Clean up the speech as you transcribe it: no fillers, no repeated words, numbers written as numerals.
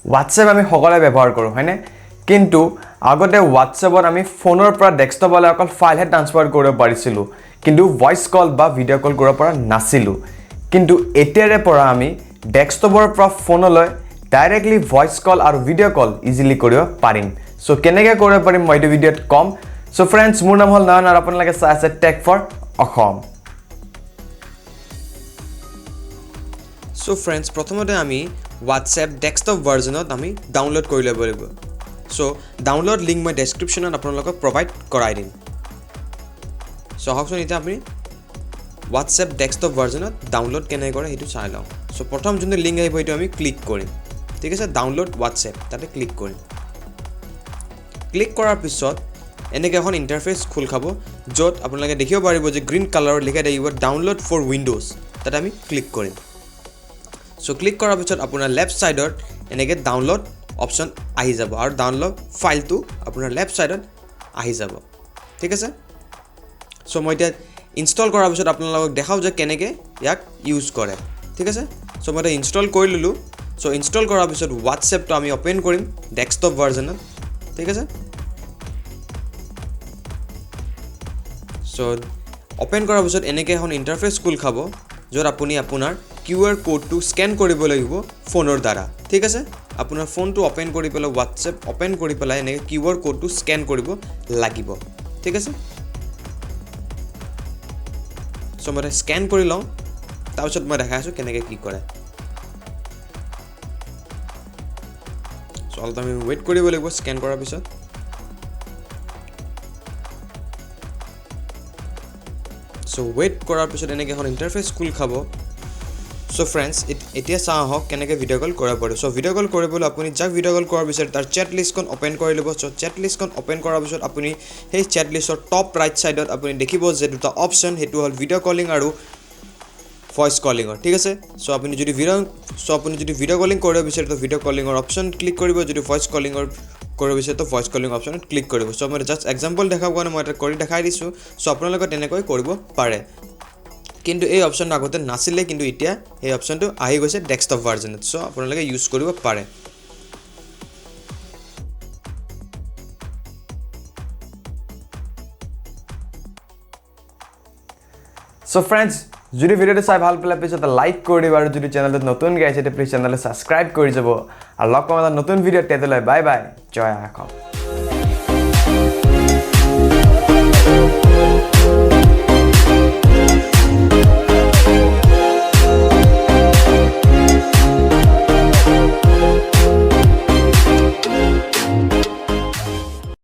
WhatsApp আমি সকলোৱে ব্যৱহাৰ কৰোঁ, হয়নে? কিন্তু আগতে হোৱাটছএপত আমি ফোনৰ পৰা ডেস্কটপলৈ অকল ফাইলহে ট্ৰান্সফাৰ কৰিব পাৰিছিলোঁ, কিন্তু ভইচ কল বা ভিডিঅ' কল কৰিব পৰা নাছিলোঁ। কিন্তু এতিয়াৰে পৰা আমি ডেস্কটপৰ পৰা ফোনলৈ ডাইৰেক্টলি ভইচ কল আৰু ভিডিঅ' কল ইজিলি কৰিব পাৰিম। চ' কেনেকৈ কৰিব পাৰিম, মই এইটো ভিডিঅ'ত ক'ম। চ' ফ্ৰেণ্ডছ, মোৰ নাম হ'ল নয়ন আৰু আপোনালোকে চাই আছে tech for Assam. So' friends, প্ৰথমতে আমি হোৱাটছএপ ডেস্কটপ ভাৰ্জনত আমি ডাউনলোড কৰি ল'ব লাগিব। চ' ডাউনলোড লিংক মই ডেছক্ৰিপশ্যনত আপোনালোকক প্ৰভাইড কৰাই দিম। চ' আহকচোন, এতিয়া আপুনি হোৱাটছএপ ডেস্কটপ ভাৰ্জনত ডাউনলোড কেনেকৈ কৰে সেইটো চাই লওঁ। চ' প্ৰথম যোনটো লিংক আহিব, সেইটো আমি ক্লিক কৰিম, ঠিক আছে? ডাউনলোড হোৱাটছএপ, তাতে ক্লিক কৰিম। ক্লিক কৰাৰ পিছত এনেকৈ এখন ইণ্টাৰফেচ খোল খাব, য'ত আপোনালোকে দেখিব পাৰিব যে গ্ৰীণ কালাৰত লিখা থাকিব ডাউনলোড ফৰ উইণ্ড'জ। তাতে আমি ক্লিক কৰিম। চ' ক্লিক কৰাৰ পিছত আপোনাৰ লেফ্ট ছাইডত এনেকৈ ডাউনলোড অপশ্যন আহি যাব আৰু ডাউনলোড ফাইলটো আপোনাৰ লেফ্ট ছাইডত আহি যাব, ঠিক আছে? চ' মই এতিয়া ইনষ্টল কৰাৰ পিছত আপোনালোকক দেখাওঁ যে কেনেকৈ ইয়াক ইউজ কৰে, ঠিক আছে? চ' মই এতিয়া ইনষ্টল কৰি ল'লোঁ। চ' ইনষ্টল কৰাৰ পিছত হোৱাটছএপটো আমি অ'পেন কৰিম ডেস্কটপ ভাৰ্জনত, ঠিক আছে? চ' অ'পেন কৰাৰ পিছত এনেকৈ এখন ইণ্টাৰফেচ খোল খাব, য'ত আপুনি আপোনাৰ কিউ আৰ ক'ডটো স্কেন কৰিব লাগিব ফোনৰ দ্বাৰা, ঠিক আছে? আপোনাৰ ফোনটো অ'পেন কৰি পেলাই, হোৱাটছএপ অ'পেন কৰি পেলাই এনেকৈ কিউ আৰ ক'ডটো স্কেন কৰিব লাগিব, ঠিক আছে? চ' মই স্কেন কৰি লওঁ, তাৰপিছত মই দেখাই আছোঁ কেনেকৈ কি কৰে। চ' অলপ আমি ৱেইট কৰিব লাগিব স্কেন কৰাৰ পিছত। চ' ৱেইট কৰাৰ পিছত এনেকৈ এখন ইণ্টাৰফেচ খোল খাব। চ' ফ্ৰেণ্ডছ, এতিয়া চাওঁ আহক কেনেকৈ ভিডিঅ' কল কৰিব পাৰোঁ। চ' ভিডিঅ' কল কৰিবলৈ আপুনি যাক ভিডিঅ' কল কৰিব বিচাৰে, তাৰ চেট লিষ্টখন অ'পেন কৰি ল'ব। চ' চেট লিষ্টখন অ'পেন কৰাৰ পিছত আপুনি সেই চেট লিষ্টৰ টপ ৰাইট ছাইডত আপুনি দেখিব যে দুটা অপশ্যন, সেইটো হ'ল ভিডিঅ' কলিং আৰু ভইচ কলিঙৰ, ঠিক আছে? চ' আপুনি যদি ভিডিঅ' কলিং কৰিব বিচাৰে, তো ভিডিঅ' কলিঙৰ অপশ্যন ক্লিক কৰিব। যদি ভইচ কলিঙৰ কৰিব বিচাৰে, তো ভইচ কলিং অপশ্যনত ক্লিক কৰিব। চ' মই জাষ্ট এক্সাম্পল দেখাব কাৰণে মই এটা কৰি দেখাই দিছোঁ। চ' আপোনালোকে তেনেকৈ কৰিব পাৰে। কিন্তু এই অপশ্যনটো আগতে নাছিলে, কিন্তু এতিয়া সেই অপশ্যনটো আহি গৈছে ডেস্কটপ ভাৰ্জনত। চ' আপোনালোকে ইউজ কৰিব পাৰে। চ' ফ্ৰেণ্ডছ, যদি ভিডিঅ'টো চাই ভাল পালে, প্লিজ এটা লাইক কৰি দিব আৰু যদি চেনেলটোত নতুনকৈ আহিছে, প্লিজ চেনেলটো ছাবস্ক্ৰাইব কৰি যাব। আৰু লগ পাম এটা নতুন ভিডিঅ'ত। তেতিয়ালৈ বাই বাই, জয় অসম।